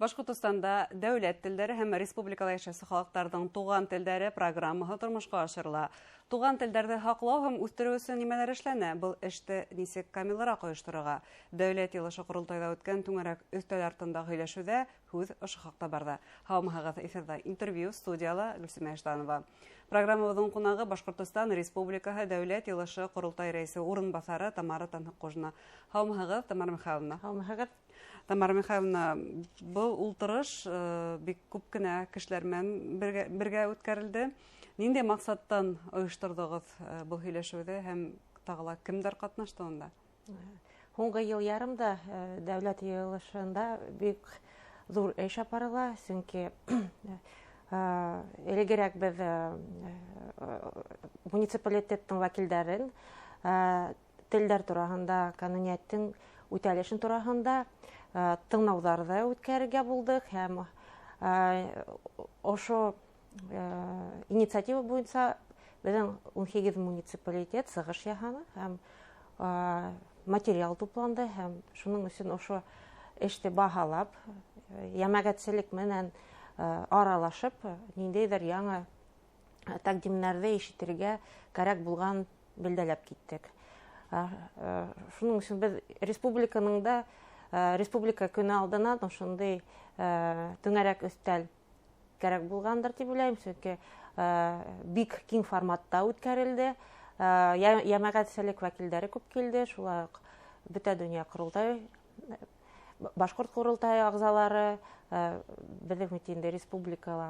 Башҡортостанда дәүләт телдәре һәм республикала йәшәүсе халыҡтарҙың туған телдәре программаһы тормошҡа ашырыла. Туған телдәрҙе һаҡлау һәм үҫтереү өсөн нимәләр эшләнә? Был эште нисек камилыраҡ ойошторорға? Дәүләт Йыйылышы ҡоролтайҙа үткән түңәрәк өҫтәл артындағы һөйләшеүҙә һүҙ ошо хаҡта барҙы. Һаумыһығыҙ, эфирҙа интервью, студияла Гөлсимә Иштанова. Программабыҙҙың ҡунағы Башҡортостан Республикаһы Дәүләт Йыйылышы Ҡоролтай рәйесе урынбаҫары Тамара Танһыҡҡужина. Һаумыһығыҙ, Тамара Михайловна. Һаумыһығыҙ. Тамара Михайловна, был ултырыш бик күп кенә кешеләр менән бергә үткәрелде. Ниндәй маҡсаттан ойошторҙоғоҙ был һөйләшеүҙе һәм тағы ла кемдәр ҡатнашты унда? Һуңғы йыл ярымда Дәүләт Йыйылышында бик ҙур эш апарыла, сөнки элегерәк беҙ муниципалитеттың вәкилдәрен телдәр тураһында ҡануниәттең үтәлешен тураһында тыңлауҙарҙы үткәрергә булдыҡ һәм ошо инициатива буйынса беҙҙең 18 муниципалитет сығыш яһаны һәм материал тупланды, һәм шуның өсөн ошо эште баһалап, йәмәғәтселек менән аралашып, ниндәйҙер яңы тәҡдимдәрҙе ишетергә кәрәк булған билдәләп киттек. Шуның өсөн беҙ республиканың да республика көнө алдынан ошондай түңәрәк өҫтәл кәрәк булғандыр тип уйлайым, сөнки бик киң форматта үткәрелде. Йәмәғәтселек вәкилдәре күп килде, шулай уҡ бөтә донъя ҡоролтай, башҡорт ҡоролтайы ағзалары, беҙҙең бит инде республикала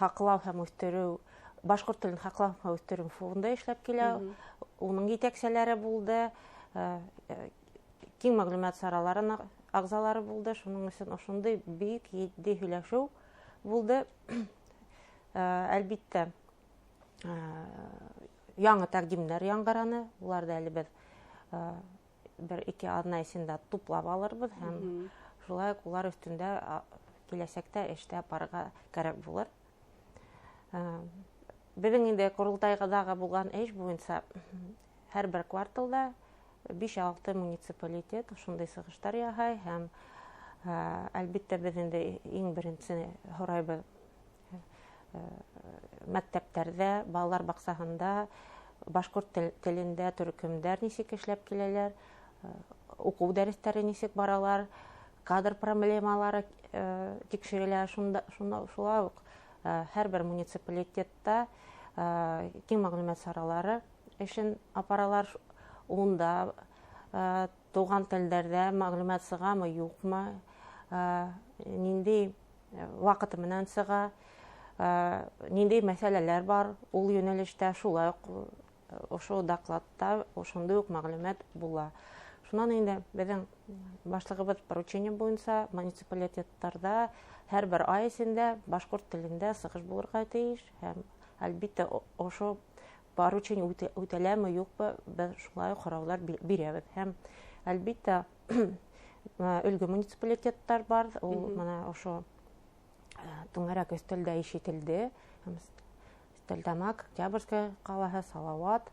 һаҡлау һәм үҫтереү, башҡорт телен һаҡлау һәм үҫтереү фонды эшләп килә, уның етәкселәре булды, киң мәғлүмәт сараларының ағзалары булды. Шуның өсөн ошондай бик етди һөйләшеү булды. Әлбиттә, яңы тәҡдимдәр яңғыраны, уларҙы әле беҙ бер-ике аҙна эсендә туплап алырбыҙ һәм шулай уҡ улар өҫтөндә киләсәктә эштә апарырға кәрәк булыр. Беҙҙең инде ҡоролтайҙағы булған эш буйынса һәр бер кварталда биш-алты муниципалитет ошондай сығыштар яһай һәм, әлбиттә, беҙ инде иң беренсе һорайбыҙ мәктәптәрҙә, балалар баҡсаһында башҡорт телендә төркөмдәр нисек эшләп киләләр, уҡыу дәрестәре нисек баралар, кадр проблемалары тикшерелә. Шулай уҡ һәр бер муниципалитетта киң мәғлүмәт саралары эшен апаралар. Унда туған телдәрҙә мәғлүмәт сығамы, юҡмы, ниндәй ваҡыты менән сыға, ниндәй мәсьәләләр бар ул йүнәлештә, шулай уҡ ошо докладта ошондай уҡ мәғлүмәт була. Шунан инде беҙҙең башлығыбыҙ поручение буйынса муниципалитеттарҙа һәр бер ай эсендә башҡорт телендә сығыш булырға тейеш һәм, әлбиттә, ошо поручение үтәләме, юҡмы, беҙ шулай уҡ һорауҙар бирәбеҙ. Һәм, әлбиттә, өлгө муниципалитеттар бар, ул бына ошо түңәрәк өҫтәлдә ишетелде. Стәрлетамаҡ, Октябрьская ҡалаһы, Салауат,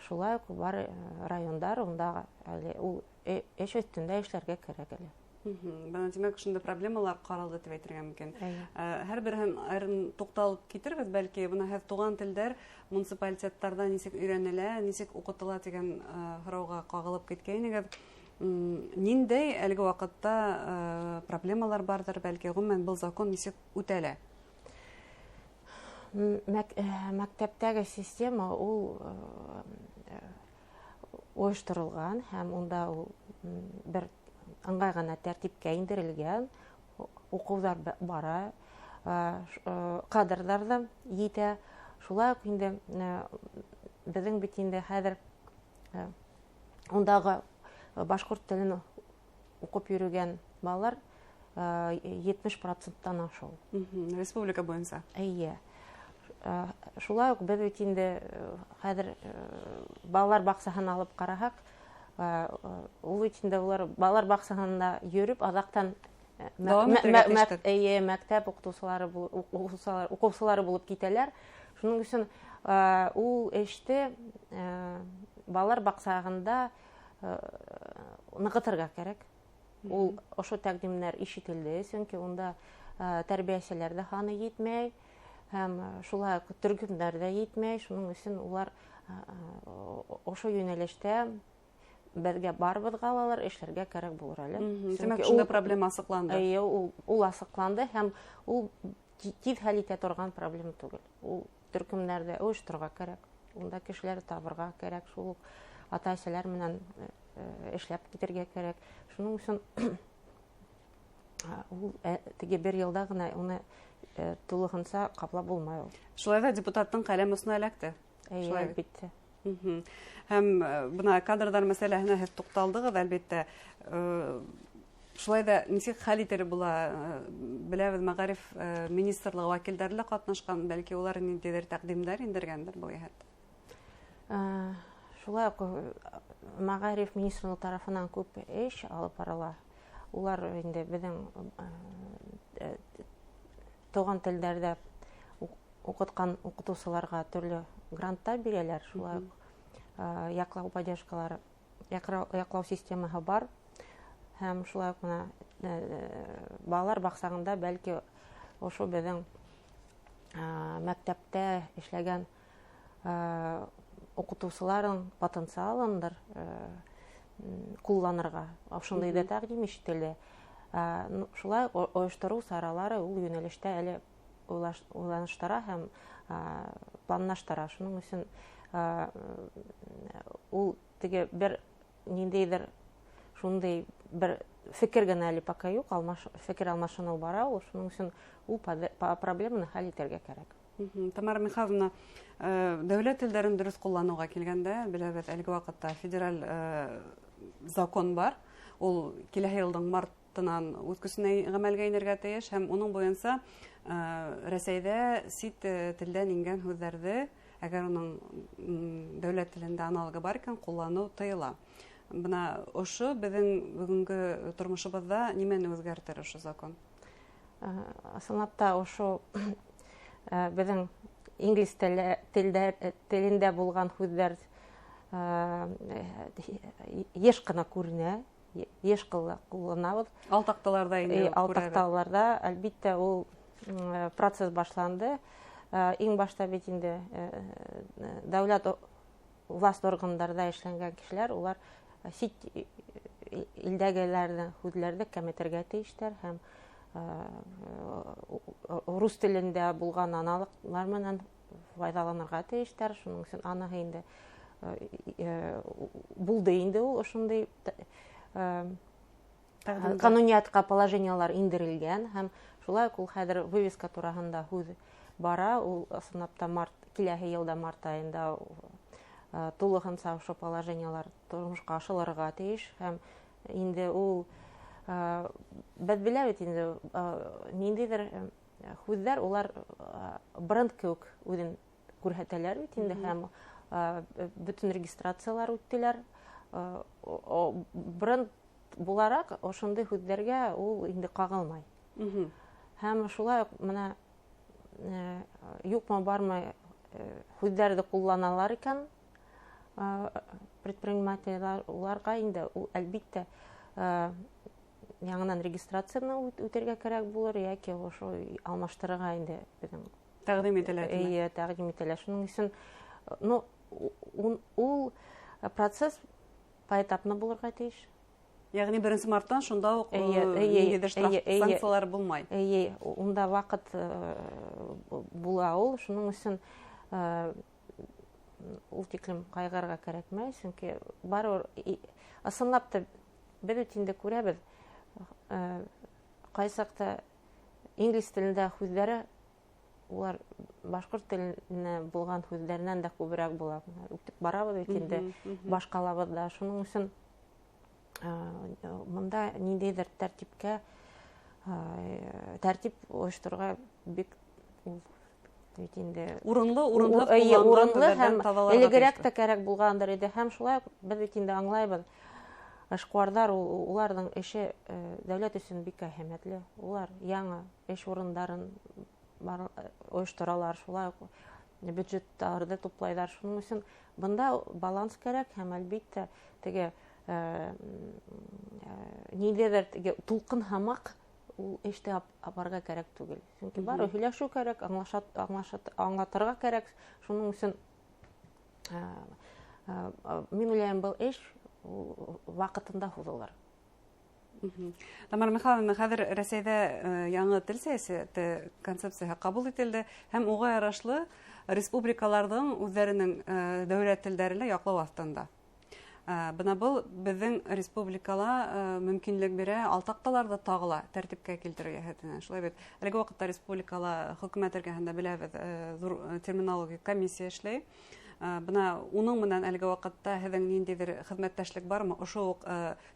шулай уҡ бар райондар, унда әле ул эш өҫтөндә эшләргә кәрәк әле. Бына, тимәк, ошондай проблемалар ҡаралды тип әйтергә мөмкин. Эйе. Һәр береһен айырым туҡталып китербеҙ, бәлки, бына һеҙ туған телдәр муниципалитеттарҙа нисек өйрәнелә, нисек уҡытыла тигән һорауға ҡағылып киткәйнегеҙ. Ниндәй әлеге ваҡытта проблемалар барҙыр, бәлки, ғөмүмән, был закон нисек үтәлә? Мәктәптәге система ул ойошторолған һәм унда ул бер ыңғай ғына тәртипкә индерелгән, уҡыуҙар бара, кадрҙар ҙа етә. Шулай уҡ инде беҙҙең бит инде хәҙер ундағы башҡорт телен уҡып йөрөгән балалар 70 проценттан ашыу. Республика буйынса? Эйе. Шулай уҡ беҙ бит инде хәҙер балалар баҡсаһын алып ҡараһаҡ, ул бит инде улар балалар баҡсаһында йөрөп, аҙаҡтан Дауам итергә тейештер. Эйе, мәктәп уҡыусылары булып китәләр. Шуның өсөн ул эште балалар баҡсаһында нығытырға кәрәк. Ул ошо тәҡдимдәр ишетелде, сөнки унда тәрбиәселәр ҙә һаны етмәй, һәм шулай уҡ төркөмдәр ҙә етмәй. Шуның өсөн улар ошо йүнәлештә беҙгә барыбыҙға лалыр эшләргә кәрәк булыр әле. Тимәк, шунда проблема асыҡланды. Эйе, ул асыҡланды һәм ул тиҙ хәл итә торған проблема түгел. Ул төркөмдәрҙе ойошторорға кәрәк, унда кешеләрҙе табырға кәрәк, шул уҡ ата-әсәләр менән эшләп китергә кәрәк. Шуның өсөн ул теге бер йылда ғына уны тулыһынса ҡаплап булмай ул. Шулай ҙа депутаттың ҡәләм осона эләкте. Эйе, әлбиттә. Һәм бына кадрҙар мәсьәләһенә һеҙ туҡталдығыҙ, әлбиттә. Шулай да нисек хәл итер була? Беләбеҙ, мәғариф министрлығы вәкилдәре лә ҡатнашҡан, бәлки улар ниндәйҙер тәҡдимдәр индергәндер был йәһәттә. Шулай уҡ мәғариф министрлығы тарафынан күп эш алып барыла. Улар инде беҙҙең туған телдәрҙә уҡытҡан уҡытыусыларға төрлө гранттар бирәләр. Шулай уҡ яҡлау поддержкалары, яҡлау системаһы бар. Һәм шулай уҡ бына балалар баҡсаһында бәлки ошо беҙҙең мәктәптә эшләгән уҡытыусыларҙың потенциалындыр ҡулланырға. Ошондай ҙа тәҡдим ишетелде. Шулай уҡ ойоштороу саралары ул йүнәлештә әле уйланыштыра һәм планлаштыра. Шуның өсөн ул теге бер ниндәйҙер шундай бер фекер генә әле пока юҡ, фекер алмашыныу бара ул. Шуның өсөн ул проблеманы хәл итергә кәрәк. Тамара Михайловна, дәүләт телдәрен дөрөҫ ҡулланыуға килгәндә, беләбеҙ, әлеге ваҡытта федераль закон бар. Ул киләһе йылдың мартынан үҙ көсөнә ғәмәлгә инергә тейеш һәм уның буйынса Рәсәйҙә сит телдән ингән һүҙҙәрҙе, әгәр уның дәүләт телендә аналогы бар икән, ҡулланыу тыйыла. Бына ошо беҙҙең бөгөнгө тормошобоҙҙа нимәне үҙгәртер ошо закон? Ысынлап та ошо беҙҙең инглиз телендә булған һүҙҙәр йыш ҡына күренә, йыш ҡулланабыҙ. Алтаҡталарҙа инде күрәбеҙ. Алтаҡталарҙа, әлбиттә, ул процесс башланды. Иң башта бит инде дәүләт власть органдарҙа эшләнгән кешеләр, улар сит илдәгеләрҙең һүҙләрҙе кәметергә тейештәр һәм рус телендә булған аналоглар менән файҙаланырға тейештәр. Шуның өсөн аныһы инде булды инде ул ошондай ҡануниятҡа положениялар индерелгән һәм шулай уҡ ул хәҙер вывеска тураһында һүҙ бара. Ул ысынлап та киләһе йылда март айында тулыһынса ошо положениялар тормошҡа ашырылырға тейеш һәм инде ул беҙ беләбеҙ инде ниндәйҙер һүҙҙәр улар бренд кеүек үҙен күрһәтәләр бит инде һәм бөтөн регистрациялар үттеләр. Бренд булараҡ ошондай һүҙҙәргә ул инде ҡағылмай. Һәм шулай уҡ бына юҡмы бармы һүҙҙәрҙе ҡулланалар икән предпринимателдәр, уларға инде ул әлбиттә яңынан регистрацияны үтергә кәрәк булыр, йәки ошо алмаштырырға инде беҙҙең тәҡдим ителә, тимәк. Эйе, тәҡдим ителә. Шуның өсөн, ул процесс поэтапно булырға тейеш. Ягъни 1 марттан шунда уҡ, Эйе, эйе, ниндәйҙер штраф эйе, эйе. санкциялар булмай. Эйе, унда ваҡыт була ул. Шуның өсөн ул тиклем ҡайғырырға кәрәкмәй, сөнки барыбер ысынлап та беҙ бит инде күрәбеҙ, ҡайсы саҡта инглиз телендә һүҙҙәре улар башҡорт теленә булған һүҙҙәренән дә күберәк була. Үтеп барабыҙ бит инде баш ҡалабыҙ да. Шуның өсөн бында ниндәйҙер тәртип ойошторорға бик ул бит инде Урынлы, урынһыҙ эйе, ҡулланған урынлы һүҙҙәрҙән һәм таҙаларға элегерәк тейештер. тә кәрәк булғандыр ине. Һәм шулай уҡ беҙ бит инде аңлайбыҙ, эшҡыуарҙар уларҙың эше дәүләт өсөн бик әһәмиәтле. Улар яңы эш урындарын ойошторалар, шулай уҡ бюджеттарҙы туплайҙар. Шуның өсөн бында баланс кәрәк һәм әлбиттә теге Ниндәйҙер теге тулҡын һымаҡ ул эште апарга кәрәк түгел. Сөнки бары һөйләшеү кәрәк, аңлатырға кәрәк. Шуның өсөн мин уйлайым, был эш ваҡытында һуҙылыр. Тамара Михайловна, хәҙер Рәсәйҙә яңы тел сәйәсәте концепцияһы ҡабул ителде һәм уға ярашлы республикаларҙың үҙҙәренең дәүләт телдәре лә яҡлау аҫтында. Бына был беҙҙең республикала мөмкинлек бирә алтаҡталарҙы тағы ла тәртипкә килтереү йәһәтенән. Шулай бит, әлеге ваҡытта республикала хөкүмәт эргәһендә беләбеҙ, ҙур терминологик комиссия эшләй. Бына уның менән әлеге ваҡытта һеҙҙең ниндәйҙер хеҙмәттәшлек бармы? Ошо уҡ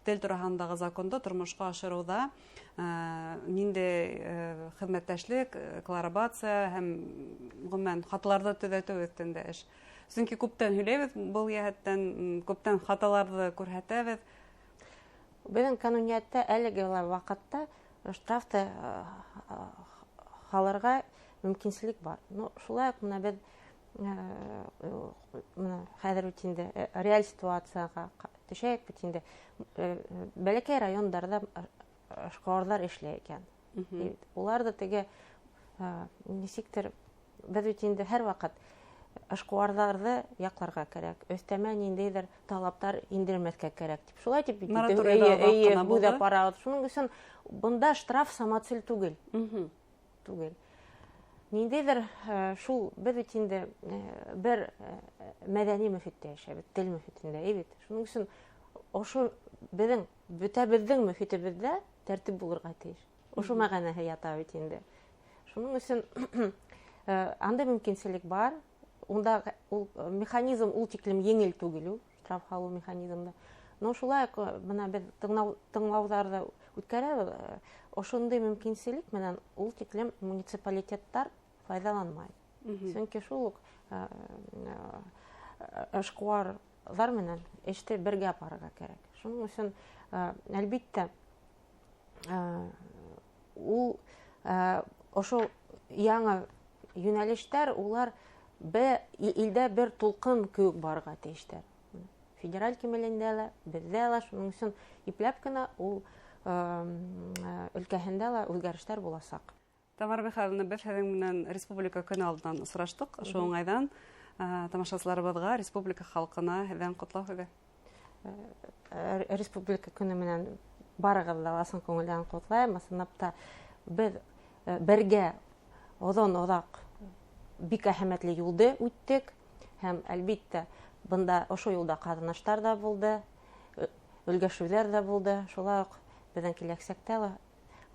тел тураһындағы законды тормошҡа ашырыуҙа ниндәй хеҙмәттәшлек, коллаборация һәм ғөмүмән хаталарҙы төҙәтеү өҫтөндә эш? Сөнки күптән һөйләйбеҙ был йәһәттән, күптән хаталарҙы күрһәтәбеҙ. Беҙҙең ҡануниәттә әлеге ваҡытта штрафты һалырға мөмкинселек бар. Но шулай уҡ бына беҙ бына хәҙер бит инде реаль ситуацияға төшәйек бит инде. Бәләкәй райондарҙа эшҡыуарҙар эшләй икән. Улар ҙа теге нисектер беҙ бит инде һәр ваҡыт эшҡыуарҙарҙы яҡларға кәрәк, өҫтәмә ниндәйҙер талаптар индермәҫкә кәрәк тип. Шулай тип бит инде, Мораторийҙа оҙаҡ ҡына һүҙ булды. апарабыҙ. Шуның өсөн бында штраф самоцель түгел. Түгел. Ниндәйҙер шул беҙ бит инде бер мәҙәни мөхиттә йәшәйбеҙ, тел мөхитендә, әй бит. Шуның өсөн ошо беҙҙең бөтәбеҙҙең мөхитебеҙҙә тәртип булырға тейеш. Ошо мәғәнәһе ята бит инде. Шуның өсөн андай мөмкинселек бар. Унда ул механизм ул тиклем еңел түгел ул, штраф һалыу механизмда. Но шулай уҡ бына беҙ тыңлауҙарҙы үткәрәбеҙ, ошондай мөмкинселек менән ул тиклем муниципалитеттар файҙаланмай. Сөнки шул уҡ эшҡыуарҙар менән эште бергә апарырға кәрәк. Шуның өсөн, әлбиттә, ул ошо яңы йүнәлештәр, улар илдә бер тулҡын кеүек барырға тейештәр. Федераль кимәлендә лә, беҙҙә лә, шуның өсөн ипләп кенә ул өлкәһендә лә үҙгәрештәр буласаҡ. Тамара Михайловна, беҙ һеҙҙең менән Республика көнө алдынан осраштыҡ. Ошо уңайҙан тамашасыларыбыҙға, республика халҡына һеҙҙән ҡотлау һүҙе. Республика көнө менән барығыҙҙы ла ысын күңелдән ҡотлайым. Ысынлап та беҙ бергә оҙон-оҙаҡ бик әһәмиәтле юлды үттек һәм әлбиттә бында ошо юлда ҡаҙаныштар ҙа булды, өлгәшеүҙәр ҙә булды. Шулай уҡ беҙҙең киләсәктә лә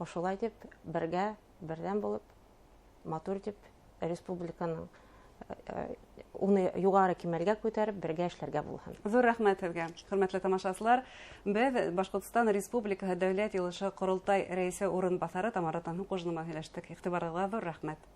ошолай тип бергә берҙәм булып, матур тип республиканың уны юғары кимәлгә күтәреп бергә эшләргә булһын. Ҙур рәхмәт һеҙгә, хөрмәтле тамашасылар. Беҙ Башҡортостан Республикаһы Дәүләт Йыйылышы Ҡоролтай Рәйесе урынбаҫары Тамара Таңһыҡужина менән һөйләштек. Иғтибарығыҙға ҙур рәхмәт.